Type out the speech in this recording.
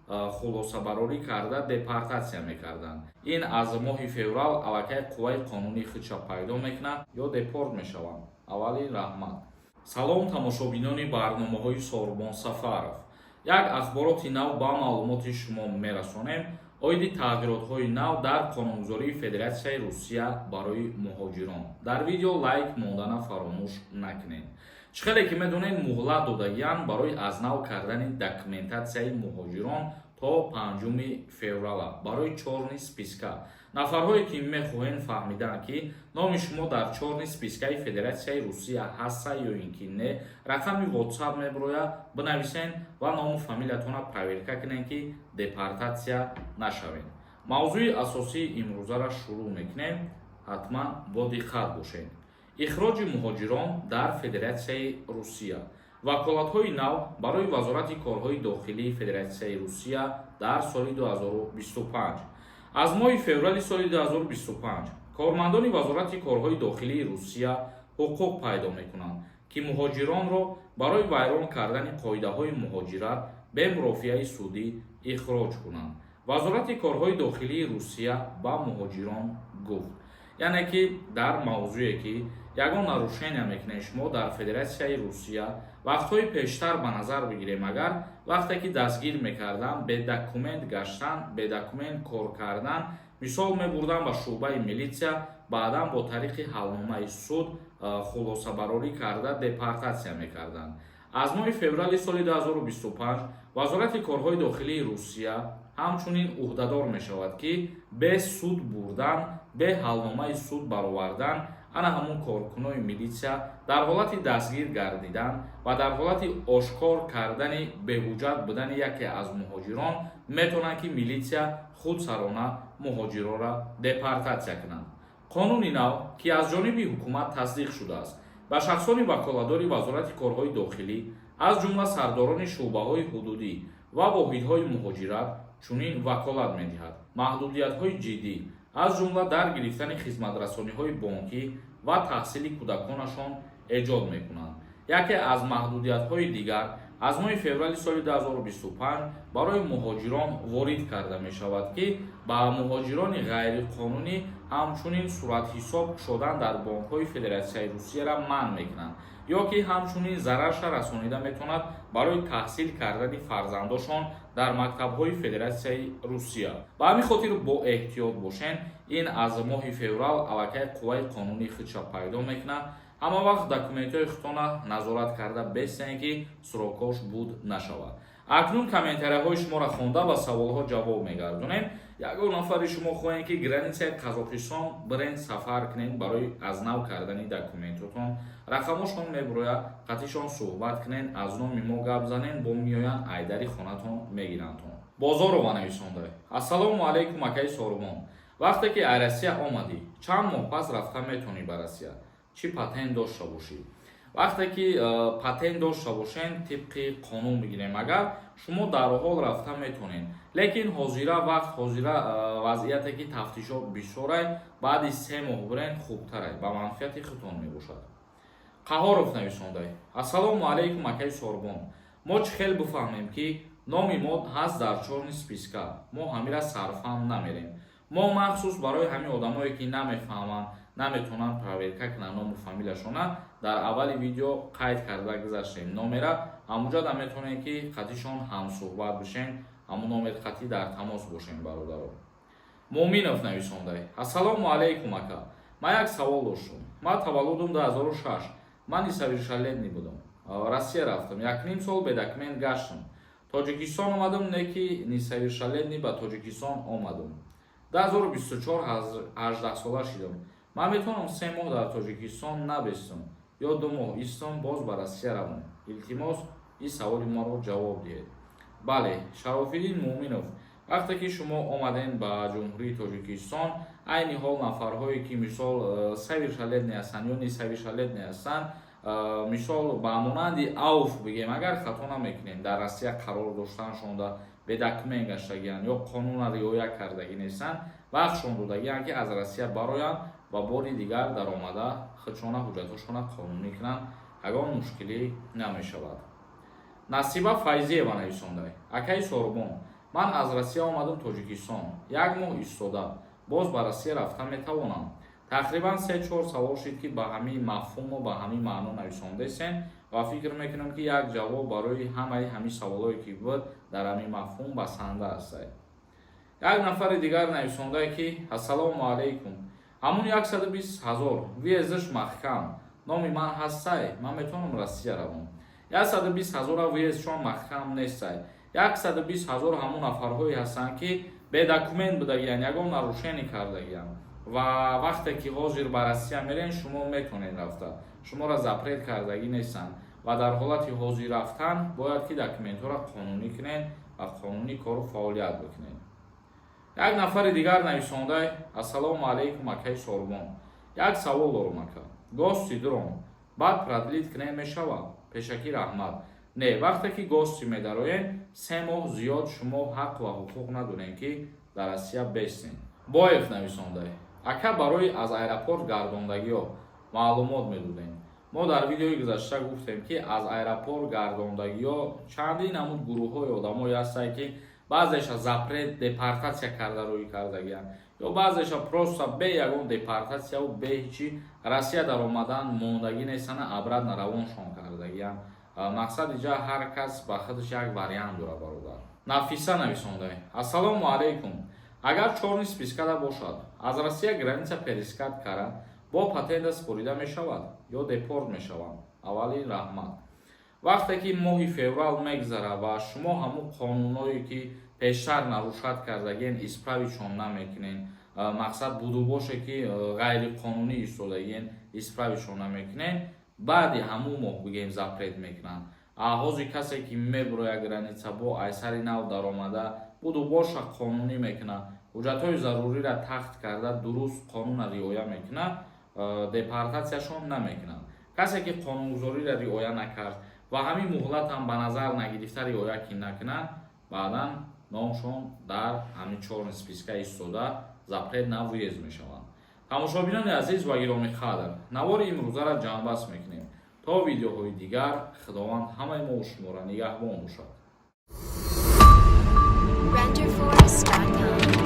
хулосабарорӣ карда, депортатсия мекарданд. Ин аз моҳи феврал аллакай қувваи қонунии худша пайдо мекунад ё депорт мешаванд. Аввали раҳмат. Салом, тамошобинони барномаҳои Сорбон Сафаров. Як ахбороти нав ба маълумоти шумо мерасонем оиди тағйиротҳои нав дар қонунгузории Федератсияи Русия барои муҳоҷирон. Дар видео лайк мондана фаромӯш накунед. Чӣ хеле ки медонед, муҳлат додагианд барои аз нав кардани документатсияи муҳоҷирон то 5 феврала барои чёрный списка. Нафарҳое ки мехоҳед фаҳмидан, ки номи шумо дар чёрный спискаи Федератсияи Русия ҳаста ё ин ки не, рақами WhatsApp мебирояд, бинависен ва ному фамилиятонро проверка кунед, ки депортатсия нашавед. Мавзӯи асосии имрӯзаро шурӯъ мекунем, ҳатман бо диққат бошед. Ихроҷи муҳоҷирон дар Федератсияи Русия. Ваколатҳои нав барои Вазорати корҳои дохилии Федератсияи Русия дар соли 2025. Аз моҳи феврали соли 2025 кормандони Вазорати корҳои дохилии Русия ҳуқуқ пайдо мекунанд, ки муҳоҷиронро барои вайрон кардани қоидаҳои муҳоҷират бе мурофиаи судӣ ихроҷ кунанд, Вазорати корҳои дохилии Русия ба муҳоҷирон гуфт. Яъне ки дар мавзӯе ки ягон нарушения мекунед шумо дар Федератсияи Русия, вақтҳои пештар ба назар бигирем агар, вақте ки дастгир мекарданд, бе документ гаштан, бе документ кор кардан, мисол, мебурдан ба шӯъбаи милитсия, баъдан бо тариқи ҳалномаи суд хулосабарорӣ карда, депортатсия мекарданд. Аз моҳи феврали соли 2025 Вазорати корҳои дохилии Русия ҳамчунин ӯҳдадор мешавад, ки бе суд бурдан, бе ҳалномаи суд баровардан, ана ҳамун коркунои милитсия дар ҳолати дастгир гардидан ва дар ҳолати ошкор кардани беҳуҷҷат будани яке аз муҳоҷирон метавонанд, ки милитсия худсарона муҳоҷиронро депортатсия кунанд. Қонуни нав, ки аз ҷониби ҳукумат тасдиқ шудааст, ба шахсони ваколатдори Вазорати корҳои дохилӣ, аз ҷумла сардорони шӯъбаҳои ҳудудӣ ва воҳидҳои муҳоҷират, чунин ваколат медиҳад: маҳдудиятҳои ҷиддӣ, аз ҷумла дар гирифтани хизматрасониҳои бонкӣ ва таҳсили кӯдаконашон эҷод мекунанд. Яке аз маҳдудиятҳои дигар аз моҳи феврали соли 2025 барои муҳоҷирон ворид карда мешавад, ки ба муҳоҷирони ғайриқонунӣ ҳамчунин суратҳисоб кушодан дар бонкҳои Федератсияи Русияро манъ мекунанд ё ки ҳамчунин зарарша расонида метавонад барои таҳсил кардани фарзандошон дар мактабҳои Федератсияи Русия. Ба ҳамин хотир бо эҳтиёт бошен. Ин аз моҳи феврал аллакай қувваи қонунии худша пайдо мекунад. Ҳама вақт документҳои худтона назорат карда бестен, ки срокош буд нашавад. Акнун комментарияҳои шуморо хонда, ба саволҳо ҷавоб мегардонем. Ягон нафари шумо хоҳем, ки границаи Қазоқистон бирен, сафар кунед барои аз нав кардани документотон, рақамошон мебурояд, қатишон суҳбат кунед, аз номи мо гап занен, бо меоянд, айдари хонатон мегирандтон. Бозорова нависонда: «Ассалому алайкум, акаи Сорумон. Вақте ки ай Россия омадӣ, чанд моҳ пас рафта метавонӣ ба Россия, чӣ патент дошта бошӣ?» Вақте ки патент дошта бошен, тибқи қонун бигирем агар, шумо дарҳол рафта метавонед, лекин ҳозира вақт, ҳозира вазъияте ки тафтишот бисёрай, баъди 3 моҳ бирен хубтарай, ба манфиати худтон мебошад. Қаҳоров нависондай: «Ассалому алайкум, акаи Сорбон. Мо чӣ хел бифаҳмем, ки номи мо ҳаст дар чёрный списка? Мо ҳамира сарфаҳм намерем.» Мо махсус барои ҳамин одамое, ки намефаҳманд, наметавонанд проверка кунанд ному фамилияшона, дар аввали видео қайд карда гузаштем номера. Ҳамуҷода метавонед, ки қатишон ҳамсӯҳбат бишен, ҳамун номер қатӣ дар тамос бошем, бародаро. Муъминов нависондай: «Ассалому алайкум, ака. Ман як савол доштум. Ман таваллудум 2006, ман несовершеннолетний будам, Россия рафтам, якним сол бе документ гаштам, Тоҷикистон омадам, не ки несовершеннолетний ба Тоҷикистон омадам. 2024 18сола шидам. Ман метавонам 3 моҳ дар Тоҷикистон набестам ё 2 моҳ истам, боз ба Россия равам? Илтимос, ин саволи маро ҷавоб диҳед.» Бале, Шарофиддин Муъминов, вақте ки шумо омадем ба Ҷумҳурии Тоҷикистон, айни ҳол нафарҳое ки, мисол, совершеннолетний ҳастанд ё несовершеннолетний ҳастанд, мисол, ба монанди ауф бигем агар, хато намекунем, дар Россия қарор доштаншонда бе документ гаштагианд ё қонунро риоя кардагӣ нестанд, вақтшон додагианд, ки аз Россия бароянд ва бори дигар даромада, худшона, ҳуҷҷатҳошона қонунӣ кунанд, ягон мушкилӣ намешавад. Насиба Файзиева нависонда: «Акаи Сорбон.» Ман аз Россия омадам Тоҷикистон, як моҳ истода, боз ба Россия рафта метавонам? Тақрибан се-чор савол шид, ки ба ҳамин мафҳуму ба ҳамин маъно нависондесен ва фикр мекунам, ки як ҷавоб барои ҳамаи ҳамин саволое, ки буд, дар ҳамин мафҳум басанда астай. Як нафари дигар нависондае, ки ассалому алайкум, ҳамун 120 ҳазор въезд аш маҳкам номи ман ҳастай, ман метавонам Россия равам? 120 ҳазора въезд шон маҳкам нестай. 120 ҳазор ҳамун нафарҳое ҳастанд, ки бе документ будагиян, ягон нарушение кардагиян ва вақте ки ҳозир ба Россия мерен, шумо метавонед рафта, шуморо запрет кардагӣ нестанд. Ва дар ҳолати ҳозир рафтан бояд, ки документҳоро қонунӣ кунед ва қонунӣ кору фаъолият бикунед. Як нафари дигар нависондай: ассалому алайкум, акаи Сорбон, як савол дорум, ака. Гости дуром, баъд продлить кунем мешавад? Пешакӣ раҳмат. Не, вақте ки гости медароем, 3 моҳ зиёд шумо ҳақ ва ҳуқуқ надорем, ки дар Россия бестем. Боев нависондай: ака, барои аз аэропорт гардондагиҳо маълумот медодем. Мо дар видеои гузашта гуфтем, ки аз аэропорт гардондагиҳо чандин намуд гурӯҳҳои одамое ҳастанд, ки баъзеша запрет, депортатсия карда рӯй кардагианд ё баъзеша просто бе ягон депортатсияву бе ҳичи Россия даромадан мондагӣ нестана, обратно равоншон кардагианд. Мақсад, иҷа ҳар кас ба худаш як вариант дора, бародар. Нафиса нависонда: ассалому алайкум, агар чёрный списка да бошад, аз Россия граница пересекать кара, бо патента супорида мешавад ё депорт мешаванд? Аввали раҳмат. Вақте ки моҳи феврал мегзара ва шумо ҳамун қонунҳое, ки пештар нарушать кардагиен, исправить шон намекунен, мақсад, будубоше, ки ғайриқонунӣ истодагиен, исправить шон намекунен, баъди ҳамун моҳ, бигем, запрет мекунанд. Ҳозир касе, ки мебурояд граница, бо айсари нав даромада, будубоша қонунӣ мекунад, ҳуҷҷатҳои заруриро тахт карда, дуруст қонунро риоя мекунад, депортатсияшон намекунанд. Касе, ки қонунгузориро риоя накард ва ҳамин муҳлатам ба назар нагирифта риоя ки накунад, баъдан номшон дар ҳамин чёрный списка истода, запрет на въезд мешаванд. Тамошобинони азиз ва гиромӣ қадр, навори имрӯзаро ҷамъбаст мекунем. То видеоҳои дигар Худованд ҳамаи мо шуморо нигаҳбон бошад. Renderforest.com.